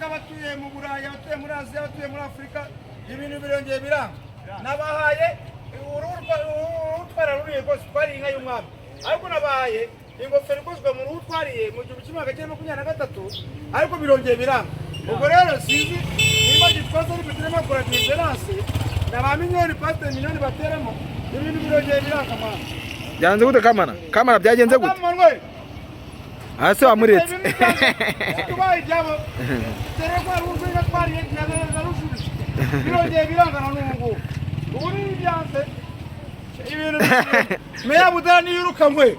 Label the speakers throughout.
Speaker 1: Amerika, abatuye mu Burayi, abatuye muri Aziya, abatuye muri Afurika, ibintu birongeye biranga. Nabahaye uruhu, uruhu twararuriye rwose, twariye inka y'umwami, ariko nabahaye ingofero ikozwe mu ruhu twariye mu 1923, ariko birongeye biranga. Ubwo rero sinzi niba Gitwaza ari butiremo akora maintenance na ba Mignonne, pasiteri Mignonne bateramo, ibintu birongeye biranga, mwana.
Speaker 2: Byanze gute, Kamana? Kamana, byagenze gute?
Speaker 1: Manuel.
Speaker 2: Hasi wamuretse.
Speaker 1: Tubaye ibyabo dore ko hari urwenya twariye narushubije, birongeye birangana n'ubu ngubu, ubu ni ibyanze ibintu. Meya Budara niyirukanwe.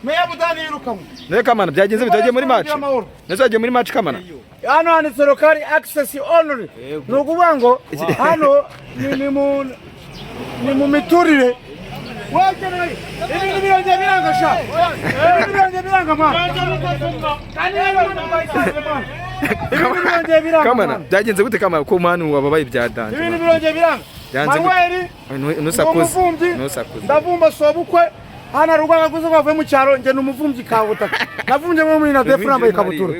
Speaker 1: Meya Budara niyirukanwe.
Speaker 2: Nawe Kamana, byagenze bite? Wagiye muri match?
Speaker 1: Amahoro.
Speaker 2: Nese wagiye muri match, Kamana?
Speaker 1: Hano handitse "local access only", ni ukuvuga ngo hano ni mu miturire wegereye. Ibintu birongeye biranga sha, ibintu birongeye biranga, mwana, kandi ibintu birongeye biranga.
Speaker 2: Kamana.
Speaker 1: Mwana.
Speaker 2: Byagenze gute, Kamana, ko mani wababaye bya danger?
Speaker 1: Ibintu birongeye biranga.
Speaker 2: Byanze gute?
Speaker 1: Manuel.
Speaker 2: Ntusakuze.
Speaker 1: Umuvumbyi.
Speaker 2: Ntusakuze.
Speaker 1: Ndavumba sobukwe hano hari urwanga rwiza rwavuye mu cyaro. Njye ni umuvumbyi kabutaka, navumbye muri minadefu nambaye ikabutura.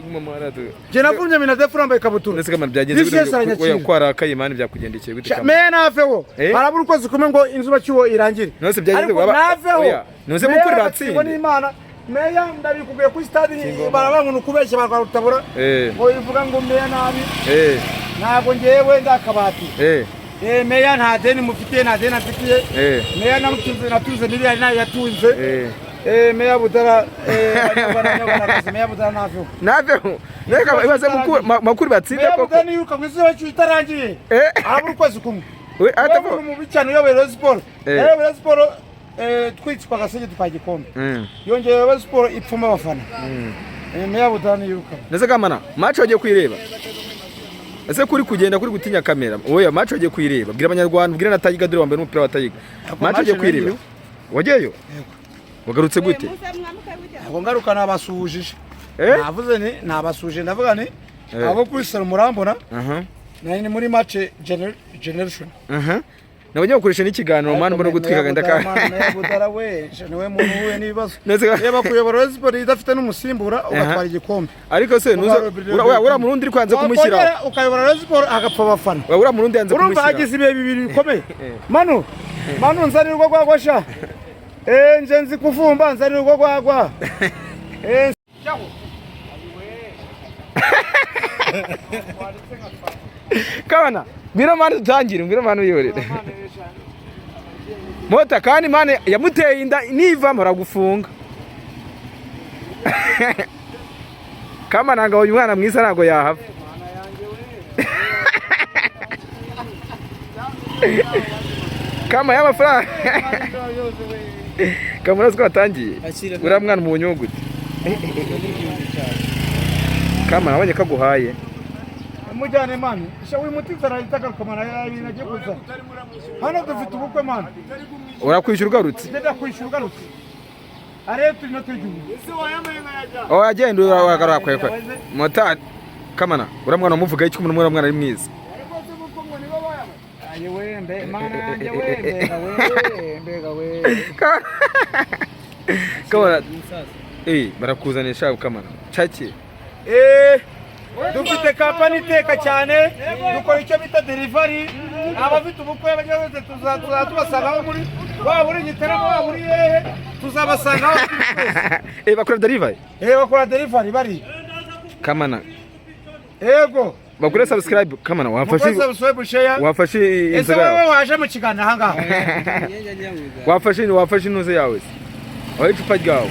Speaker 1: Njye navumbye minadefu nambaye ikabutura.
Speaker 2: Nese Kamana, byagenze
Speaker 1: Bisi yose
Speaker 2: gute?
Speaker 1: aranyakira.
Speaker 2: Oya, ko warakaye mani, byakugendekeye gute, Kamana?
Speaker 1: Meya naveho. Harabura ukwezi kumwe ngo inzubacyuho irangire.
Speaker 2: None se byagenze
Speaker 1: Ariko naveho.
Speaker 2: oya, none se
Speaker 1: Meya
Speaker 2: Mukura
Speaker 1: agatsindwa
Speaker 2: batsinde?
Speaker 1: n'Imana. Meya ndabikubwiye, kuri stade baravuga ngo ni ukubeshya bakarutabura ngo ivuga ngo meya nabi. Ntabwo ngewe ndakabati. Meya nta deni mufitiye, nta deni afitiye. Meya namutunze, natunze miliyari nayo yatunze. Meya Budara, Abanyarwanda, Abanyarwandakazi, meya Budara naveho.
Speaker 2: Naveho. None Kamana, ibaze Mukura batsinde
Speaker 1: Meya
Speaker 2: koko.
Speaker 1: Budara niyiruka ngo inzubacyuho itarangiye. Harabura ukwezi kumwe.
Speaker 2: We
Speaker 1: Niwe
Speaker 2: atapo.
Speaker 1: muntu mubi cyane uyoboye Rayon Sport. Yayoboye Rayon Sport, twitswa agasenge twa gikombe. Yongeye Rayon Sport ipfuma abafana. Meya Budara niyiruka.
Speaker 2: Nese Kamana, match wagiye kuyireba? Ese kuri kugenda kuri gutinya kamera? Oya, match wagiye kuyireba? Bwira Abanyarwanda, bwira na Tayiga, dore wambaye n'umupira wa Tayiga. Match wagiye
Speaker 1: Match
Speaker 2: kuyireba?
Speaker 1: nagiyeyo.
Speaker 2: Wagiyeyo? Wagarutse gute?
Speaker 1: Ntabwo ngaruka, nabasuhujije. Navuze ni nabasuhuje, ndavuga ni abo kuri salo murambona. Nari ni muri match generation.
Speaker 2: Nabonye bakoresha n'ikiganiro mani, mbona gutwika agenda ka.
Speaker 1: Meya Budara we niwe muntu uhuye n'ibibazo.
Speaker 2: Nese
Speaker 1: Reba kuyobora Rayon Sport idafite n'umusimbura, ugatwara igikombe.
Speaker 2: Ariko se nuza uriya murundi uri kwanze kumushyiraho.
Speaker 1: Wakongera ukayobora Rayon Sport hagapfa abafana.
Speaker 2: Oya, uriya murundi yanze
Speaker 1: Urumva
Speaker 2: kumushyiraho.
Speaker 1: hagize ibihe bibiri bikomeye. Manu, manu, nzanira urwo rwagwa sha. Nje nzi kuvumba, nzanira urwo rwagwa. Cyaho.
Speaker 2: Kabana, ngwino mani dutangire, ngwino mani uyorere. Mota kandi mani yamuteye inda nivamo aragufunga. Kamana ngo uyu mwana mwiza ntabwo yahava. Kama y'amafaranga. Kamana ko watangiye. Uriya mwana umubonye gute? Kamana wabonye ko aguhaye.
Speaker 1: Mujyane mani. Sha uyu muti nzara agaruka mana ibintu agiye kuzana. Hano dufite ubukwe mani.
Speaker 2: Urakwishyura ugarutse.
Speaker 1: Ndenda kwishyura ugarutse. Arebe turi no tugiye.
Speaker 2: Oh, agenda uragarura kwe kwe. Mota Kamana, uriya mwana umuvuga iki, umuntu uriya mwana ari mwiza?
Speaker 1: Aye we mbe mana yanjye we, mbega we, mbega we.
Speaker 2: Kamana, barakuzanira Kamana. Caki.
Speaker 1: Dufite kampani iteka cyane, dukora icyo bita delivery. Abafite ubukwe bajya bose tuzabasangaho, muri waba uri Gitarama, waba uri hehe, tuzabasangaho turi twese.
Speaker 2: Bakora delivery.
Speaker 1: Bakora delivery bari.
Speaker 2: Kamana,
Speaker 1: Yego.
Speaker 2: bakore subscribe Kamana wafashe.
Speaker 1: Mukore subscribe, share.
Speaker 2: Wafashe
Speaker 1: Ese
Speaker 2: inzoga
Speaker 1: wowe
Speaker 2: yawe.
Speaker 1: waje mu kiganiro aha ngaha?
Speaker 2: Wafashe intuze yawe se. Aho icupa ryawe.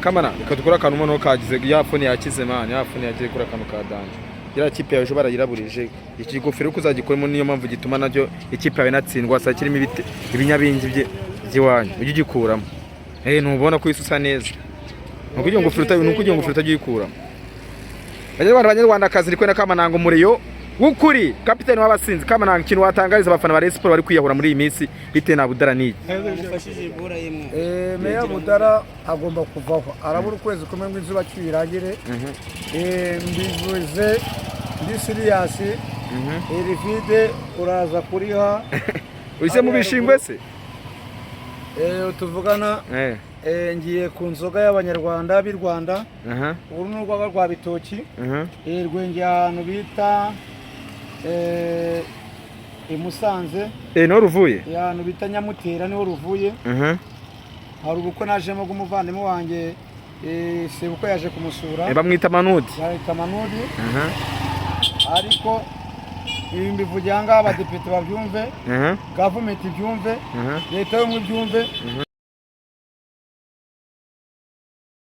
Speaker 2: Kamana, reka dukore akantu noneho kagize ya phone yakize man, ya phone yagiye kuri akantu ka danger. Iriya kipe yawe ejo barayiraburije. Iki gofero ko uzagikoremo niyo mpamvu gituma nacyo ikipe yawe inatsindwa, saa kirimo ibinyabingi bye by'iwanyu. Ujye ugikuramo. Ntubona ko isi usa neza. Nuko ugira ingofero utajya uyikuramo. Banyarwanda, banyarwandakazi, ndi kumwe na Kamananga umuriyo w'ukuri, kapiteni w'abasinzi. Kamananga, ikintu watangariza abafana ba Rayon Sport bari kwiyahura muri iyi minsi bitewe na Budara n'iki?
Speaker 1: Meya Budara agomba kuvaho, arabura ukwezi kumwe ngo inzubacyuho irangire. Mbivuze ndi serious, iri vide uraza kuriha.
Speaker 2: Use mu bishingwe se?
Speaker 1: Tuvugana. Ngiye ku nzoga y'Abanyarwanda b'i Rwanda. Uru ni urwagwa rwa bitoki. Rwengeye ahantu bita i Musanze.
Speaker 2: Niho ruvuye?
Speaker 1: Ahantu bita Nyamutera niho ruvuye. Hari ubukwe najemo bw'umuvandimwe wanjye, sebukwe yaje kumusura.
Speaker 2: Bamwita Manudi.
Speaker 1: Bahita Manudi. Ariko ibi mbivugira aha ngaha, abadepite babyumve, gavumenti ibyumve, leta y'ubumwe ibyumve.